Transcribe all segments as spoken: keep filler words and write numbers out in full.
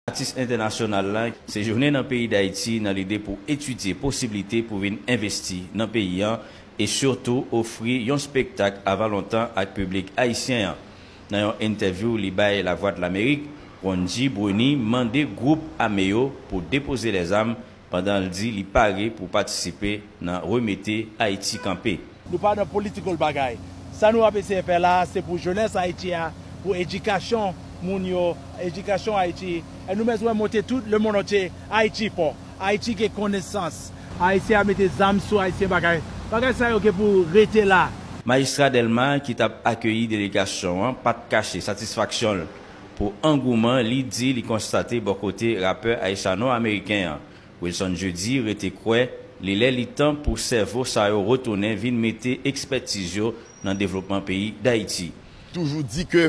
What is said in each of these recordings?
Atis entènasyonal la sejounen nan peyi Dayiti nan lide pou etidye posiblite pou vin envesti nan peyi an e sitou ofri yon spektak avan lontan ak piblik ayisyen an. Nan yon entèvyou li bay Lavwadlamerik, Wonji Bruni mande gwoup ame yo pou depoze lèzam pandan l di li pare pou patisipe nan remete Ayiti kanpe. Nou pa nan political bagay. Sa nou ap eseye fè la a, se pou jenès Ayiti a, pou edikasyon moun yo, edikasyon Ayiti. E nou bezwen montre tout le monde entier, Ayiti fò. Ayiti gen konesans. Ayisyen ap mete zam sou Ayisyen bagay. Bagay sa yo gen pou rete la. Majistra Dèlma ki t ap akeyi delegasyon an pa t kache satisfaksyon l pou angouman li di li konstate bò kote rapè ayisyano-ameriken an. Wilson Jeudi rete kwè li lè li tan pou sèvo sa yo retounen vin mete ekspètiz yo nan devlopman peyi Dayiti. Toujou di ke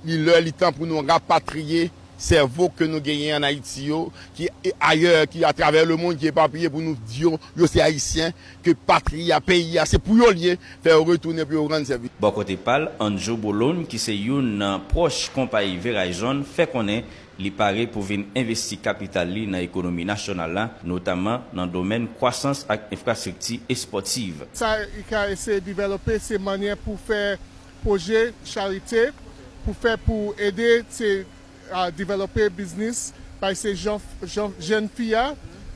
li lè li tan pou nou rapatriye sèvo ke nou genyen ann Ayiti yo, ki ayè, ki atravè lemonn, ki epapiye, pou nou di yo, yo se Ayisyen, ke patri a, peyi a, se pou yo l ye, fè yo retounen pou yo rann sèvis. Bò kote pa l, Andrew Bolon, ki se youn nan pwòch konpayi Verizon, fè konnen li pare pou vin envesti kapital li nan ekonomi nasyonal la, notamman nan domèn kwasans ak enfrastrikti espòtiv. Sa li ka eseye devlope, se mannyè pou fè pwojè charite, pou fè, pou ede, se, a, devlope biznis, bay se jan, jan, jèn fi a,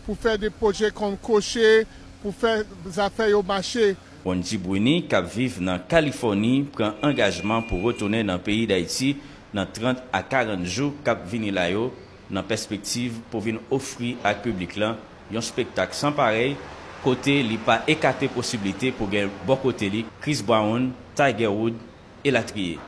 pou fè de pwojè kon kwoche, pou fè zafè yo mache. Wonji Bruni, k ap viv nan Kalifòni, pran angajman pou retounen nan peyi Dayiti nan trant a karant jou k ap vini la yo, nan pèspektiv pou vin ofri ak piblik lan yon spektak san parèy, kote li pa ekate posiblite pou gen bò kote li Chris Brown, Tiger Woods, elatriye.